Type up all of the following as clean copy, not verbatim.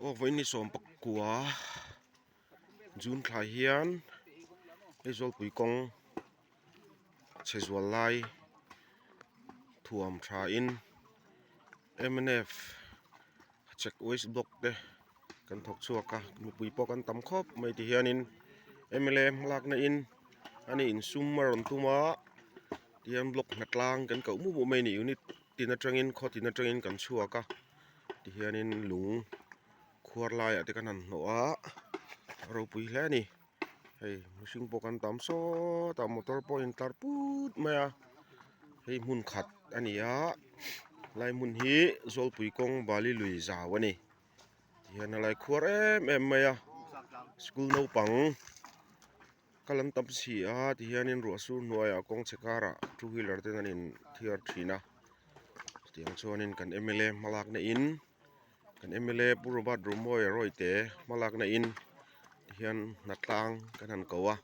Aw vawiin ni sawm pakua June thla hian hei Zawlpui kawng chhe zual lai thuam tha in mnf check waste block te kan thawk chhuak a mipui pawh kan tam khawp mai ti hianin mla hmalakna in ani insum a rawn tum a tihian block hnatlang kan koh mup mup mai a ni unit tin atangin khaw tin atangin kan chhuak a tihianin lung khuar laiah te kan han hnawh a a ropui hle a ni hei mihring pawh kan tam sawt a motor pawh a intlar put mai a hei hmun khat a ni a helai hmun hi zawlpui kawng bali lui zau a ni tihian helai khuar em em mai a school naupang kal an tam si a tihianin ruah sur hnuaiah kawng chhe karah two wheeler ten an in thiar thin a chutiang chuanin kan mla hmalakna in kan mla pu Robert Romawia Rawite hmalakna in tihian hnatlang kan han ko a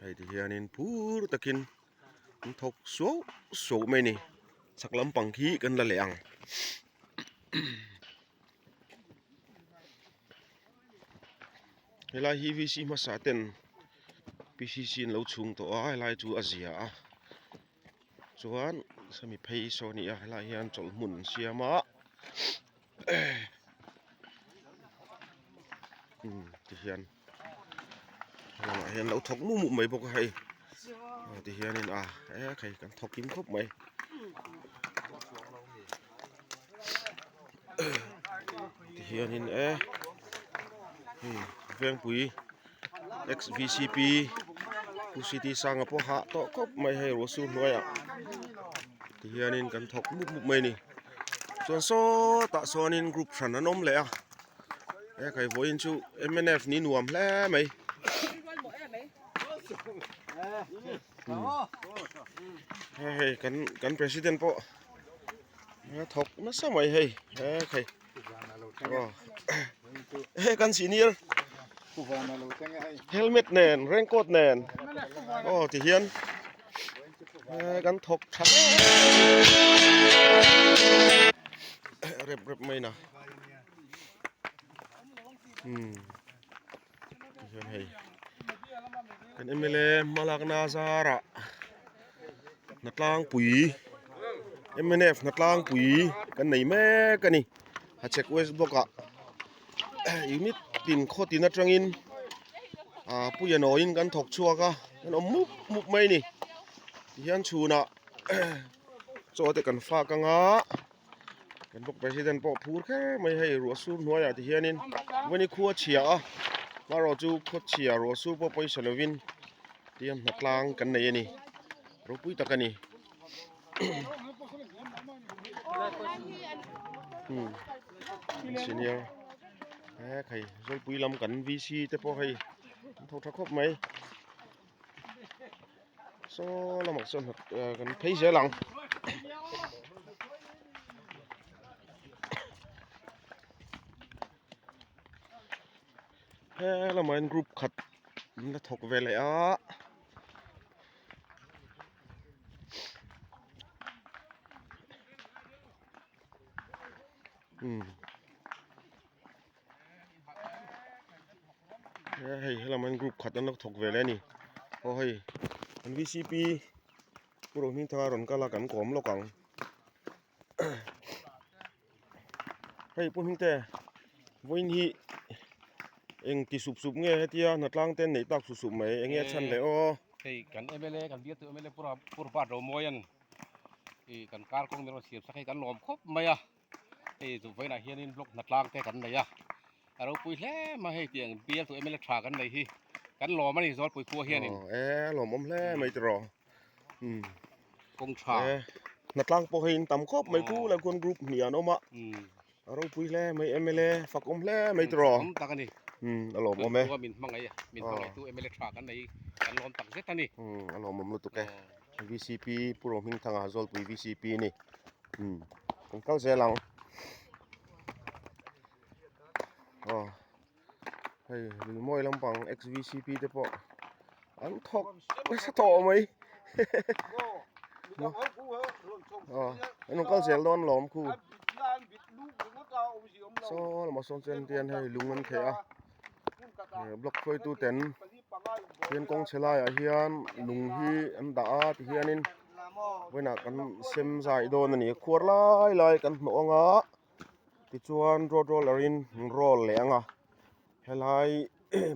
hei tihianin phur takin an thawk suau suau mai a ni chhak lampang khi kan la leh ang. Helai hi VC hmasa ten PCC an lo chhung tawh a helai chu a zia a chuan semi phei saw a ni a helai hian chawlh hmun an siam a umm tihian lamah hian lo thawk mup mup mai bawk a hei aw tihianin a ekhei kan thawk kim khawp mai. Tihianin e hei Vengpui XVCP Pu C T Sanga pawh hah tawh khawp mai hei ruah sur hnuaiah tihianin kan thawk mup mup mai a ni chuan sawtah sawnin group hran an awm leh a he kai vawiin chu mnf ni nuam hle mai. Hei kan kan president pawh a thawk nasa mai hei he khai aw he kan senior helmet nen raincoat nen aw ti hian kan thawk tha rep rep mai na umm. Tihian hei kan mla hmalakna zarah hnatlangpui mnf hnatlangpui kan nei mek a ni hachhek west block ah unit tin khaw tin atangin ah puia nawiin kan thawk chhuak a kan awm mup mup mai a ni tihian chhunah chaw te kan fak anga. Kan bawk president pawh phur kher mai hei ruah sur hnuaiah ti hianin vawni khua chhia a hmarawh chu khaw chhia ruah sur pawh pawisa lovin tihian hnatlang kan nei a ni ropui tak a ni umm senior he khai zawlpui lam kan VC te pawh hei an tho tha khawp mai. Saw lamah sawn kan phei zel ang. He lamah hian group khat an la thawk ve leh a. Umm. Hei helam hian group khat an lo thawk ve leh a ni aw hei an VCP Pu Rohmingthanga rawn kal a kan kawm lawk ang hei Pu Hmingte vawiin hi eng ti sup sup nge hetia hnatlang te an neih tak sup sup mai eng nge a chhan leh aw. Hei kan mla kan bialtu mla Pu Robert Romawian ih kan kar kawng min rawn siam sak hei kan lawm khawp mai a. Hei chu vawiinah hianin block hnatlang te kan nei a, a ropui hle mai hei tiang bial tu mla tha kan nei hi kan lawm a ni Zawlpui khua hianin. Aw e lawmawm hle mai tiraw umm kawng tha e hnatlang pawh hei in tam khawp mai khu lai khuan group hnih an awm a a ropui hle mai mla fakawm hle mai tiraw awm tak a ni umm a lawmawm e khua min hmangaih a min hmangaih tu mla tha kan nei kan lawm tak zet a ni umm a lawmawm lutuk e VCP Pu Rohmingthanga Zawlpui VCP a ni. Umm kan kal zel ang aw hei lui mawi lampang xvcp te pawh an thawk nasa tawh mai aw an rawn kal zel dawn lawm khu. Saw lamah sawn chuan tian hei lung an theh a block hruaitu ten hian kawng chhe laiah hian lung hi an dah a tihianin vawiinah kan sem zai dawn a ni khuar lai lai kan hnawh ang a tichuan road roller in an roll leh ang a helai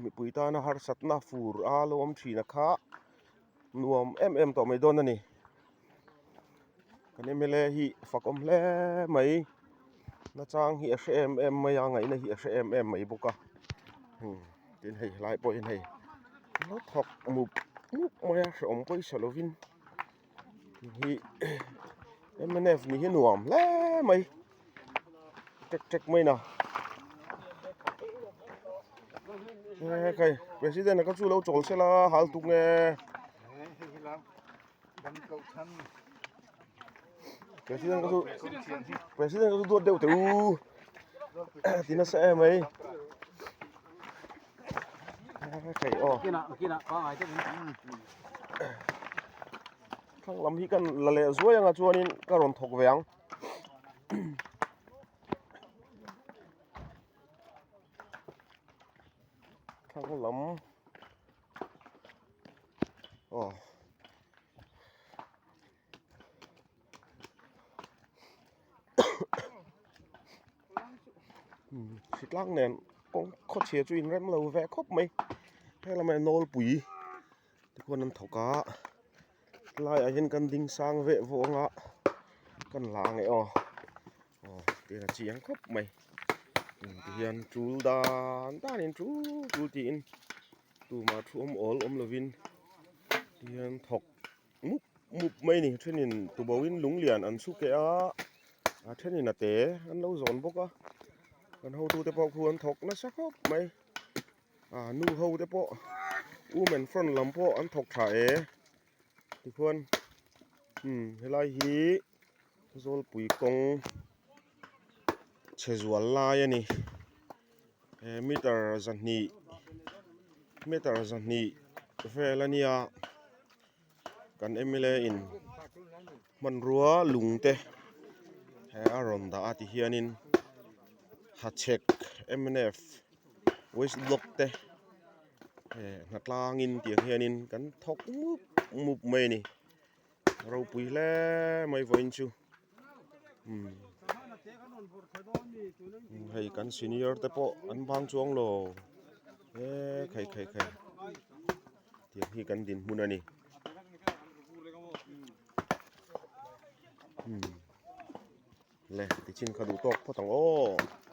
mipui tana harsatna fur a lo awm thin a kha nuam em em tawh mai dawn a ni. Kan mla hi fak awm hle mai nachang hi a hre em em mai a ngaihna hi a hre em em mai bawk a tin hei helai pawh hian hei lo thawk mup mup mai a hrehawm pawisa lovin hi mnf nih hi nuam hle mai tek tek mai na he khai president a kha chu lo chawl sela hal tuk nge. President ka chu President ka chu duat deuh teh u ti nasa em mai khai aw thlang lam hi kan la leh zuai anga chuanin ka rawn thawk ve ang. Thlang lam aw hritlang nen kawng khawchhia chu inrem lo ve khawp mai helamah hian nawlpui te khuan an thawk a helaiah hian kan ding sang veh vawh ang a kan la ang e aw aw tiang a chiang khawp mai tihian tul dan danin tul tul tiin. Tumah thu awm awl awm lovin tihian thawk mup mup mai a ni thenin tubohin lung lian an chhu keh a a thenin a te an lo zawn bawk a kan hotute pawh khu an thawk nasa khawp mai a nu ho te pawh women front lam pawh an thawk tha e tikhuan umm helai hi Zawlpui kawng chhe zual lai a ni. He meter zahnih meter zahnih vel a nia kan mla in hmanrua lung te he a rawn dah a ti hianin hachhek mnf waste block te eh hnatlangin tiang hianin kan thawk mup mup mai a ni ropui hle mai vawiin chu. Hei kan senior te pawh an bang chuang lo e khai khai khai tiang hi kan dinhmun a ni le tichin kha duh tawk phawt ang aw.